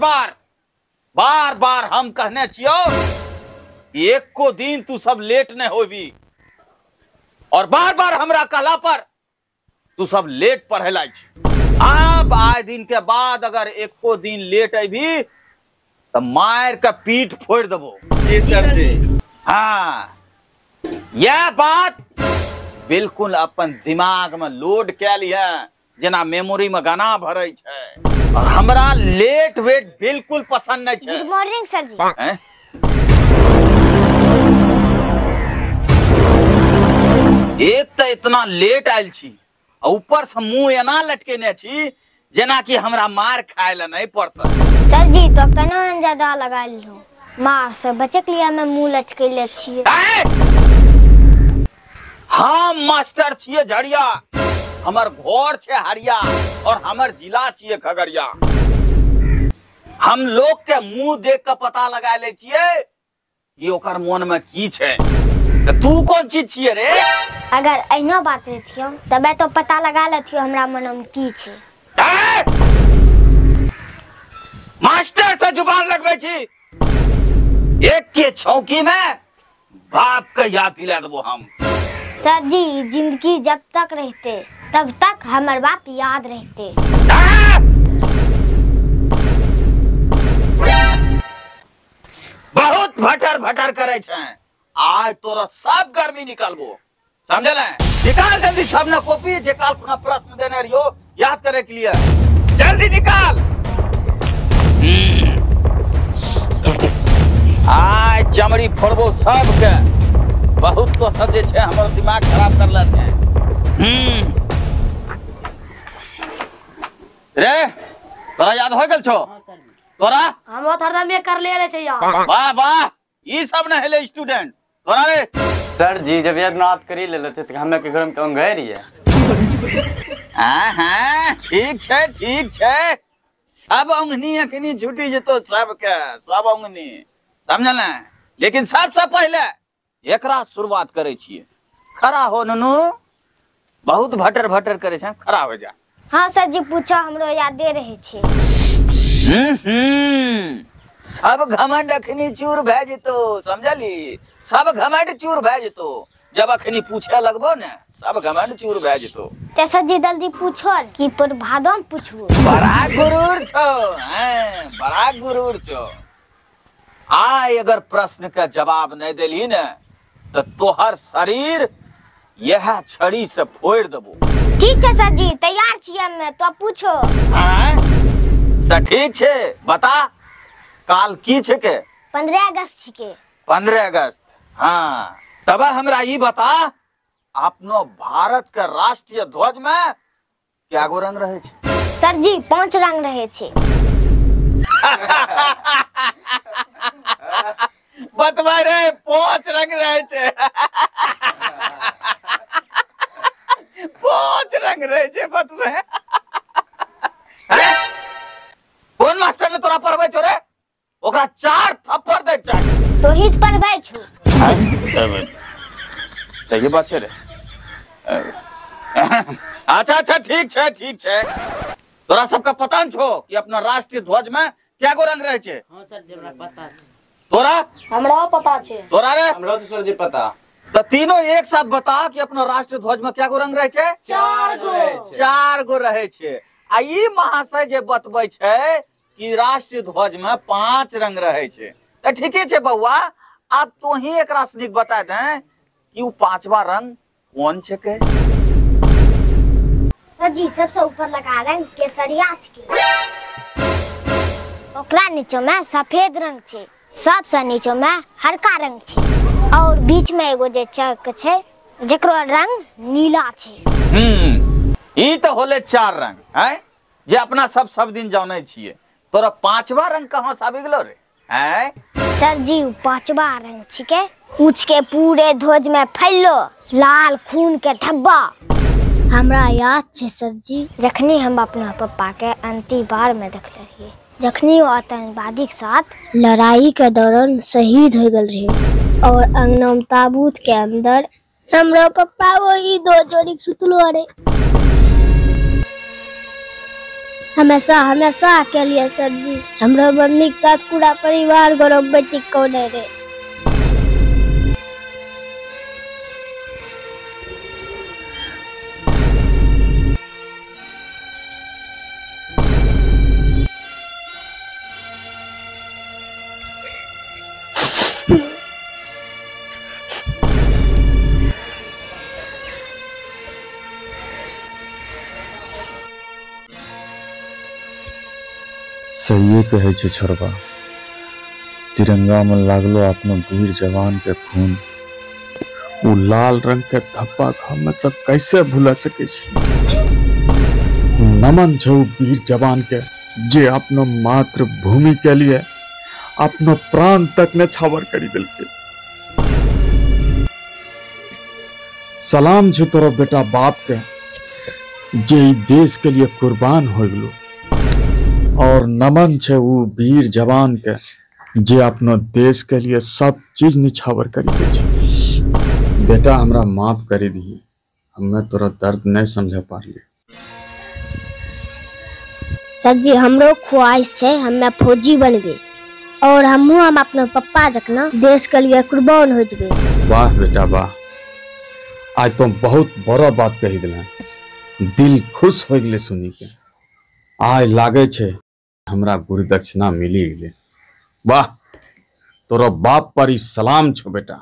बार बार बार हम कहने छियो एको दिन तू सब लेट नहीं होबी, और बार बार हमरा कहला पर तू सब लेट पढ़े लाई छी। अब आए दिन के बाद अगर एको दिन लेट अबी तो मार के पीठ फोड़ देबो। जी सर जी। हाँ, यह बात बिल्कुल अपन दिमाग में लोड कै लिया, जेना मेमोरी में गाना भरे छै। और हमरा लेट वेट बिल्कुल पसंद नहीं छै। गुड मॉर्निंग सर जी। एक तो इतना लेट आयल छी, ऊपर से मुंह एना लटकेने छी जेना कि हमरा मार खाय ला नहीं पड़ता। सर जी तो केना ज्यादा लगा लो, मार से बचे के लिए हमें मुंह लटकेले छिए। हम मास्टर छिए झड़िया, हमर घर छे हरिया और हमर जिला छिए खगड़िया। हम लोग के मुंह देख के पता लगा ले छिए कि ओकर मन में की छे। तो तू कौन चीज छिए रे? अगर एहनो बात रहतियो तबे तो पता लगा लेतियो हमरा मन में की छे। मास्टर से जुबान लगबै छी, एक के छौकी में बाप के याद दिला देबो हम। सर जी जिंदगी जब तक रहते तब तक हमर बाप याद रहते। बहुत भटर भटर करे छे, आज तोरा सब गर्मी निकालबो, समझले? निकाल जल्दी सब ने कॉपी जे काल खुना प्रश्न देने रहियो याद करे के लिए, जल्दी निकाल। आज चमड़ी फोड़बो सबके, बहुत तो सब जे छे हमर दिमाग खराब करला छे। रे तोरा याद हो गेल छो? तोरा हमरो हरदम कर ले रहे छे यार। वाह वाह, ई सब न हेले स्टूडेंट। तोरा रे? सर जी जब याद नात करी लेले छे त हमे के घर में कौन गए रहिए। हां हां ठीक छे ठीक छे, सब अंगनी अखनी छूटी जेतो सबके, सब अंगनी, समझल? लेकिन सबसे पहले एकरा शुरुआत करे छिए। खड़ा हो ननू, बहुत भटर भटर करे छे, खड़ा हो जा। हाँ सर जी पूछो, हमरो यादे रहे छे। सब घमंड अखनी चूर भए जेतो, समझली? सब घमंड चूर भए जेतो जब अखनी पूछे लगबो ने, सब घमंड चूर भए जेतो। ते सर जी जल्दी पूछो कि पर भादो में पूछबो। बड़ा गुरूर छो, हैं, बड़ा गुरूर छो। आय अगर प्रश्न का जवाब नहीं देली ने तो तोहर शरीर यह छड़ी से फोड़ देबो। ठीक है सर जी तैयार छियै हमे, तो पूछो। हाँ तो ठीक छे, बता काल की छे के? 15 अगस्त छिके। 15 अगस्त, हाँ। तब हमरा ई बता, अपनो भारत के राष्ट्रीय ध्वज में क्या गो रंग रहे छे? सर जी 5 रंग रहे छे। बतवा रे 5 रंग रहे छे। 5 रंग रहे छे बतवे। कौन मास्टर ने तोरा पढ़बै छो रे? ओकरा 4 थप्पड़ दे चाही। तो ही पढ़बै छो। सही बात छे रे। अच्छा अच्छा ठीक छे ठीक छे। तोरा सबका पता न छो कि अपना राष्ट्रीय ध्वज में क्या गो रंग रहे छे? हां सर जी हमरा पता छे। तोरा? हमरा पता छे। तोरा रे? हमरा तो सर जी पता। तो तीनों एक साथ बता कि अपना राष्ट्रीय ध्वज में क्या गो रंग रहे छे? 4 गो। 4 गो रहे छे। आ ई महाशय जे बतबै छे कि राष्ट्रीय ध्वज में 5 रंग रहे छे, त ठीके छे बउआ, अब तो ही एकरा से नीक बता दे कि उ 5वां रंग कौन छे के? सर जी सबसे ऊपर लगा रंग केसरिया छे, ओकरा नीचे में सफेद रंग छे, सबसे नीचे में हरका रंग छे, और बीच में एगो जे चक छे जेकरो रंग नीला छे। ई तो होले 4 रंग हैं जे अपना सब सब दिन जानै छिए। तोरा 5वां रंग कहां से आबि गेलो रे? हैं सर जी 5वां रंग छिके ऊंच के पूरे ध्वज में फैलो लाल खून के धब्बा। हमरा याद छे सर जी जखनी हम अपना पप्पा के अंतिम बार में देखले रहिए, जखनी वो आतंकवादी के साथ लड़ाई के दौरान शहीद हो गए रहे और अंगना में ताबूत के अंदर हमरा पप्पा वही 2 जोड़ी सुतलो रहे। हमेशा हमेशा के लिए सर जी हमरा मम्मी के साथ पूरा परिवार गौरव बेटी कोने रे। सही कहै छै छोड़बा, तिरंगा में लागलो अपनो वीर जवान के खून, वो लाल रंग के धब्बा हम सब कैसे भुला सके छी। नमन छे वीर जवान के जे अपनो मातृभूमि के लिए अपनो प्राण तक ने छावर करी दिलके। सलाम छे तोरा बेटा बाप के जे देश के लिए कुर्बान हो गलो, और नमन छे वो वीर जवान के जे अपनो देश के लिए सब चीज निछावर करी दे छे। बेटा हमरा माफ करी दी, हमें तोरा दर्द नहीं समझ पारली। सर जी हमरो ख्वाहिश छे हमें फौजी बनबे और हमहू हम अपना पप्पा जकना देश के लिए कुर्बान हो जबे। वाह बेटा वाह, आज तुम बहुत बड़ा बात कही दिला, दिल खुश हो गए सुनी के। आय लागे छे हमरा गुरु दक्षिणा मिली गए। वाह, तोरा बाप पर ही सलाम छो बेटा।